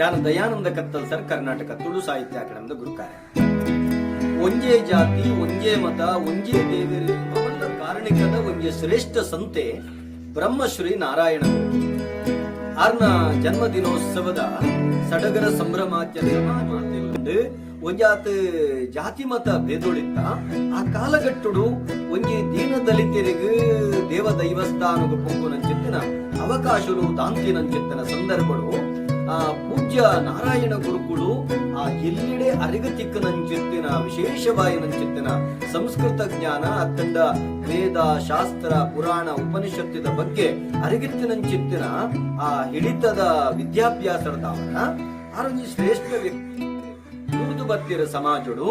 ಯಾನ ದಯಾನಂದ ಕತ್ತಲ್ ಸರ್, ಕರ್ನಾಟಕ ತುಳು ಸಾಹಿತ್ಯ ಅಕಾಡೆಮಿದ ಗುರುಕಾರೆ. ಒಂಜೇ ಜಾತಿ, ಒಂಜೇ ಮತ, ಒಂಜೇ ದೇವರು ಮಲ್ಲ ಕಾರಣಿಕದ ಒಂಜಿ ಶ್ರೇಷ್ಠ ಸಂತೆ ಬ್ರಹ್ಮಶ್ರೀ ನಾರಾಯಣ ಗುರು ಆರ್ನ ಜನ್ಮದಿನೋತ್ಸವದ ಸಡಗರ ಸಂಭ್ರಮಾಚರಣೆ ಮಾತಿಲ್ಲು. ಒಂಜಾತ್ ಜಾತಿ ಮತ ಭೇದೊಳಿತ್ತ ಆ ಕಾಲಗಟ್ಟುಡು ಒಂಜಿ ದೀನ ದಲಿತರಿಗೆ ದೇವ ದೈವಸ್ಥಾನಗು ಪೊಂಗುನಂಚಿತ್ತಿನ ಅವಕಾಶಲು ದಾಂತಿನಂಚಿತ್ತಿನ ಸಂದರ್ಭಡು ಆ ಪೂಜ್ಯ ನಾರಾಯಣ ಗುರುಕುಳು ಆ ಎಲ್ಲಿಡೆ ಅರಿಗ ತಿಕ್ಕನಂಚಿತ್ತಿನ ವಿಶೇಷವಾಯಿನಂಚಿತ್ತಿನ ಸಂಸ್ಕೃತ ಜ್ಞಾನ ಅತ್ತಂಡ ವೇದ, ಶಾಸ್ತ್ರ, ಪುರಾಣ, ಉಪನಿಷತ್ತಿನ ಬಗ್ಗೆ ಅರಿಗಿತ್ತಿನಂಚಿತ್ತಿನ ಆ ಹಿಡಿತದ ವಿದ್ಯಾಭ್ಯಾಸದ ಆರೊಂಜಿ ಶ್ರೇಷ್ಠ ವ್ಯಕ್ತಿ. ದುಡಿದು ಬತ್ತಿರ ಸಮಾಜಡು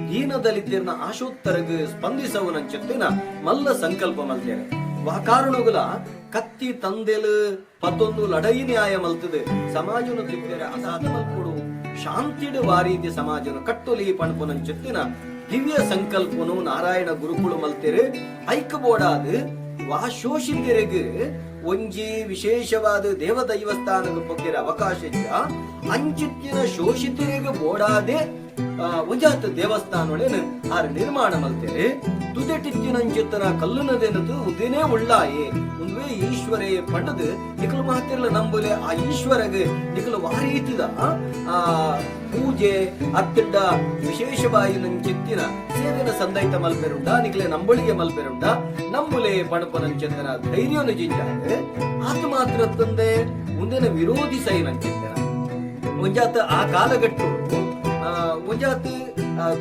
ದೀನ ದಲಿತರ್ನ ಆಶೋತ್ತರಗ್ ಸ್ಪಂದಿಸವನಂಚಿತ್ತಿನ ಮಲ್ಲ ಸಂಕಲ್ಪ ಮಲ್ತೇನೆ. ವಾ ಕಾರಣಗುಲ ಕತ್ತಿ ತಂದೆಲು ಪತ್ತೊಂದು ಲಡೈ ನ್ಯಾಯ ಮಲ್ತದೆ ಸಮಾಜನು ತಿಪ್ಪೆರೆ ಅಸಾಧ ಮಲ್ಪೊಡು, ಶಾಂತಿಡು ವಾರೀತಿ ಸಮಾಜನು ಕಟ್ಟೊಲಿ ಪಣಪುನಂಚಿತ್ತಿನ ದಿವ್ಯ ಸಂಕಲ್ಪನು ನಾರಾಯಣ ಗುರುಕುಳು ಮಲ್ತೇರೆ. ಐಕ ಬೋಡಾದ್ ವಾ ಶೋಷಿತರಿಗೆ ಒಂಜಿ ವಿಶೇಷವಾದ ದೇವ ದೈವಸ್ಥಾನದ ಬಗ್ಗೆ ಅವಕಾಶ ಇಜ್ಜ, ಅಂಚಿತ್ತಿನ ಶೋಷಿತರಿಗೆ ಬೋಡಾದೆ ಒಂಜಾತ್ ದೇವಸ್ಥಾನೊಳೆನ್ ಆರ್ ನಿರ್ಮಾಣ ಮಲ್ತೇರೆ. ತುದೆಟಿತ್ತಿನಂಚಿತ್ತನ ಕಲ್ಲುನದೆನದು ಉದೇನೇ ಉಳ್ಳಾಯೆ, ಉಂದುವೇ ಈಶ್ವರೇ ಪಂಡದು ನಿಕಲು ಮಾತಿರ್ಲ ನಂಬುಲೆ, ಆ ಈಶ್ವರಗ್ ನಿಕಲು ವಾರೀತಿದ ಆ ಪೂಜೆ ಅತ್ತಿಡ್ಡ ವಿಶೇಷವಾಗಿ ನಂಚಿತ್ತಿನ ಸೇವೆನ ಸಂದೈತ ಮಲ್ಪೆರುಂಡ, ನಿಕಲೆ ನಂಬಳಿಗೆ ಮಲ್ಪೆರುಂಡ ನಂಬುಲೆ ಪಣಪನಂಚಿತ್ತನ ಧೈರ್ಯನು ಜಿಂಜಾದ. ಆತ ಮಾತ್ರ ತಂದೆ ಮುಂದಿನ ವಿರೋಧಿಸೈ ನಂಚಿತ್ತನ ಒಂಜಾತ ಆ ಕಾಲಗಟ್ಟು ಒಂಜಾತ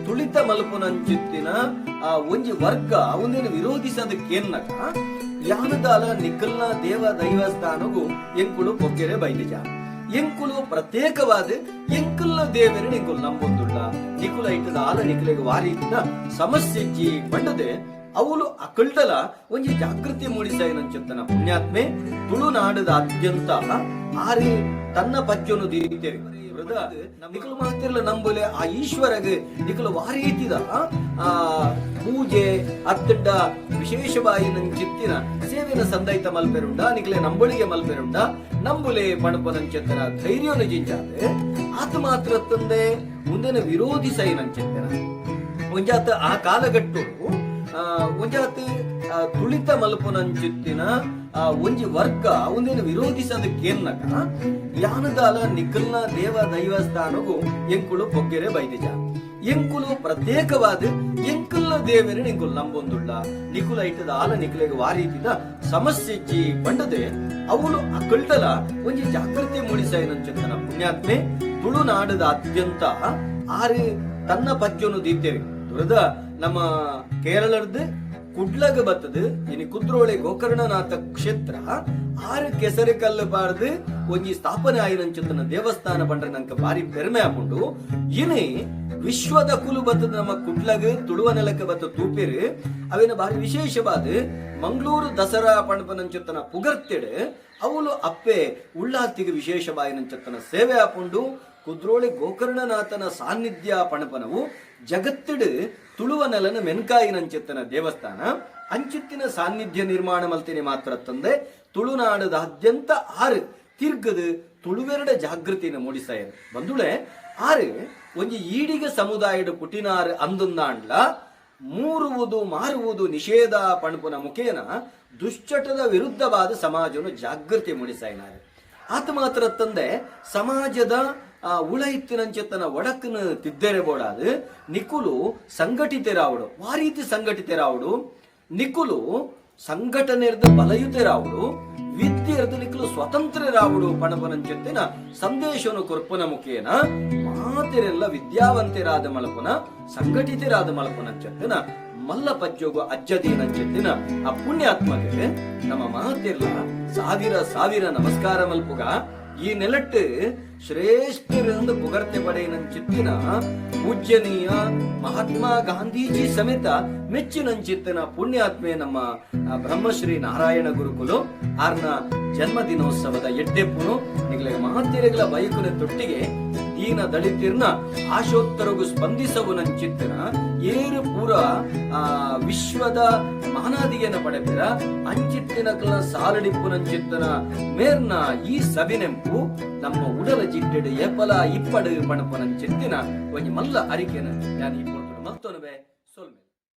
ತುಳಿತ ಮಲ್ಪುನಂಚಿತ್ತಿನ ಆ ಒಂಜಿ ವರ್ಗ ಒಂದೇನು ವಿರೋಧಿಸದಕ್ಕೇನ್ನಕ ಯಾನದಾಲ ನಿಕ್ಕಲ್ನ ದೇವ ದೈವಸ್ಥಾನಗು ಎಂಕುಲು ಪೊಗ್ಗೆರೆ ಬೈದಿಜ, ಎಂಕುಲು ಪ್ರತ್ಯೇಕವಾದ ಎಂಕುಲ್ನ ದೇವರ ನಿಂಕುಲು ನಂಬೊಂದುಳ್ಳ, ನಿಕುಲ ಇಟ್ಟದ ಆಲ ನಿಕಲೆಗ್ ವಾರೀತಿದ ಸಮಸ್ಯೆಜ್ಜಿ ಪಂಡದೆ ಅವಳು ಅಕಲ್ಡಲ ಒಂಜಿ ಜಾಗೃತಿ ಮೂಡಿಸೈನಂಚಿತ್ತನ ಪುಣ್ಯಾತ್ಮೆ. ತುಳುನಾಡದ ಅತ್ಯಂತ ಆರಿ ತನ್ನ ಪಜ್ಜನು ದೀತೇವೆ. ನಿಕಲು ಮಾತಿರ್ಲ ನಂಬುಲೆ, ಆ ಈಶ್ವರಗ್ ನಿಕಲು ವಾರೀತಿದ ಆ ಪೂಜೆ ಅತ್ತಿಡ್ಡ ವಿಶೇಷವಾಗಿ ನಂಚಿತ್ತಿನ ಸೇವೆನ ಸಂದೈತ ಮಲ್ಪೆರುಂಡ, ನಿಕಲೆ ನಂಬಳಿಗೆ ಮಲ್ಪೆರುಂಡ ನಂಬುಲೆ ಪಣಪನಂಚಿತ್ತನ ಧೈರ್ಯನು ಜಿಂಜಾದೆ. ಆತ ಮಾತ್ರ ತಂದೆ ಮುಂದಿನ ವಿರೋಧಿಸೈ ನಂಚಿತ್ತನ ಒಂಜಾತ ಆ ಕಾಲಗಟ್ಟು ಒಂಜಾತ ತುಳಿತ ಮಲ್ಪುನಂಚಿತ್ತಿನ ಆ ಒಂಜಿ ವರ್ಗ ಒಂದೇನು ವಿರೋಧಿಸದಕ್ಕೇನ್ನಕ ಯಾನದಾಲ ನಿಕಲ್ನ ದೇವ ದೈವಸ್ಥಾನಗು ಎಂಕುಲು ಪೊಗ್ಗೆರೆ ಬೈದಿಜ, ಎಂಕುಲು ಪ್ರತ್ಯೇಕವಾದ ಎಂಕುಲ್ನ ದೇವರ ನಿಂಕುಲು ನಂಬೊಂದುಳ್ಳ, ನಿಕುಲ ಇಟ್ಟದ ಆಲ ನಿಕಲೆಗ್ ವಾರೀತಿದ ಸಮಸ್ಯೆಜ್ಜಿ ಪಂಡದೆ ಅವಳು ಅಕಲ್ಡಲ ಒಂಜಿ ಜಾಗೃತಿ ಮೂಡಿಸೈನಂಚಿತ್ತನ ಪುಣ್ಯಾತ್ಮೆ. ತುಳುನಾಡದ ಅತ್ಯಂತ ಆರು ತನ್ನ ಪಜ್ಜನು ದೀತೇವೆ. ದುರದ ನಮ್ಮ ಕೇರಳದ ಕುಡ್ಲಗ ಬತ್ತದು ಇನಿ ಕುದ್ರೋಳೆ ಗೋಕರ್ಣನಾಥ ಕ್ಷೇತ್ರ ಆರು ಕೆಸರು ಕಲ್ಲು ಬಾರ್ದು ಒಂಜಿ ಸ್ಥಾಪನೆ ಆಯಿನಂಚಿತ್ತನ ದೇವಸ್ಥಾನ ಪಂಡ್ರೆ ನಂಕ ಬಾರಿ ಪೆರ್ಮೆ ಆಪುಂಡು. ಇನಿ ವಿಶ್ವದ ಕುಲು ಬತ್ತದ ನಮ್ಮ ಕುಡ್ಲಗ್ ತುಳುವ ನೆಲಕ್ಕೆ ಬತ್ತ ತೂಪೇರು. ಅವಿನ ಬಾರಿ ವಿಶೇಷವಾದ ಮಂಗಳೂರು ದಸರಾ ಪಣಪನಂಚಿತ್ತನ ಪುಗರ್ತೆಡ್ ಅವಳು ಅಪ್ಪೆ ಉಳ್ಳಾತಿಗೆ ವಿಶೇಷವಾಯಿನಂಚಿತ್ತನ ಸೇವೆ ಆಪುಂಡು. ಕುದ್ರೋಳಿ ಗೋಕರ್ಣನಾಥನ ಸಾನ್ನಿಧ್ಯ ಪಣಪನವು ಜಗತ್ತಿಡು ತುಳುವ ನೆಲನ ಮೆನ್ಕಾಯಿನಂಚಿತ್ತನ ದೇವಸ್ಥಾನ. ಅಂಚಿತ್ತಿನ ಸಾನ್ನಿಧ್ಯ ನಿರ್ಮಾಣ ಮಲ್ತಿನಿ ಮಾತ್ರ ತಂದೆ ತುಳುನಾಡದ ಅತ್ಯಂತ ಆರು ತಿರ್ಗದು ತುಳುವೆರಡ ಜಾಗೃತಿನ ಮೂಡಿಸಾಯರು. ಬಂಧುಳೆ, ಆರು ಒಂಜಿ ಈಡಿಗ ಸಮುದಾಯದ ಪುಟಿನಾರು ಅಂದುಂದಾಂಡ್ಲ ಮೂರುವುದು ಮಾರುವುದು ನಿಷೇಧ ಪಣಪುನ ಮುಖೇನ ದುಶ್ಚಟದ ವಿರುದ್ಧವಾದ ಸಮಾಜವನ್ನು ಜಾಗೃತಿ ಮೂಡಿಸಾಯಿನಾರು. ಆತ ಮಾತ್ರ ತಂದೆ ಸಮಾಜದ ಉಳಯಿತ್ತಿನಂಚೆತ್ತನ ಒಡಕನ ತಿದ್ದೇರೆ ಬೋಡಾದು ನಿಕುಲು ಸಂಘಟಿತರಾವಡು, ವಾರೀತಿ ಸಂಘಟಿತರಾವಡು, ನಿಕುಲು ಸಂಘಟನೆರ್ದ ಬಲಯುತರಾವಡು, ವಿದ್ಯೆರ್ದು ನಿಕುಲು ಸ್ವತಂತ್ರರಾವಡು ಪಣಪನಂಚೆತ್ತಿನ ಸಂದೇಶವನ್ನು ಕೊರ್ಪುನ ಮುಖೇನ ಮಾತೆರೆಲ್ಲ ವಿದ್ಯಾವಂತರಾದ ಮಲಪುನ, ಸಂಘಟಿತರಾದ ಮಲಪುನಂಚೆತ್ತಿನ ಮಲ್ಲ ಪಜ್ಜೋಗು ಅಜ್ಜದೀನಂಚೆತ್ತಿನ ಆ ಪುಣ್ಯಾತ್ಮಗೆ ನಮ್ಮ ಮಾತಿರ್ಲ ಸಾವಿರ ಸಾವಿರ ನಮಸ್ಕಾರ ಮಲ್ಪುಗ. ಈ ನೆಲಟ್ಟು ಶ್ರೇಷ್ಠರೆಂದು ಪುಗರ್ತೆ ಪಡೆಯನಂಚಿತ್ತಿನ ಪೂಜ್ಯನೀಯ ಮಹಾತ್ಮ ಗಾಂಧೀಜಿ ಸಮೇತ ಮೆಚ್ಚಿನಂಚಿತ್ತಿನ ಪುಣ್ಯಾತ್ಮೆ ನಮ್ಮ ಬ್ರಹ್ಮಶ್ರೀ ನಾರಾಯಣ ಗುರುಕುಲು ಆರ್ನ ಜನ್ಮದಿನೋತ್ಸವದ ಎಡ್ಡೆಪ್ಪುನು ನಿಗಲೆ ಮಹತ್ತಿರಗಳ ಬೈಕುನ ತೊಟ್ಟಿಗೆ. ಈನ ದಳಿತಿರ್ನ ಆಶೋತ್ತರಗು ಸ್ಪಂದಿಸವುನಂಚಿತ್ತಿನ ಏರು ಪೂರ ವಿಶ್ವದ ಮಾನಾದಿಗೆನ ಪಡೆಪಿರ ಅಂಚಿತ್ತಿನ ಕಲ ಸಾಲಡಿಪ್ಪುನಂಚಿತ್ತನ ಮೇರ್ನ ಈ ಸಬಿನೆಂಪು ನಮ್ಮ ಉಡಲ ಜಿಡ್ಡೆಡ್ ಏಪಲ ಇಪ್ಪಡು ಪಣಪುನಂಚಿತ್ತಿನ ಒಂಜಿ ಮಲ್ಲ ಅರಿಕೆನ ಯಾನ್ ಈ ಪೊರ್ತುಡು ಮಲ್ತೊನುವೆ. ಸೊಲ್ಮೆ.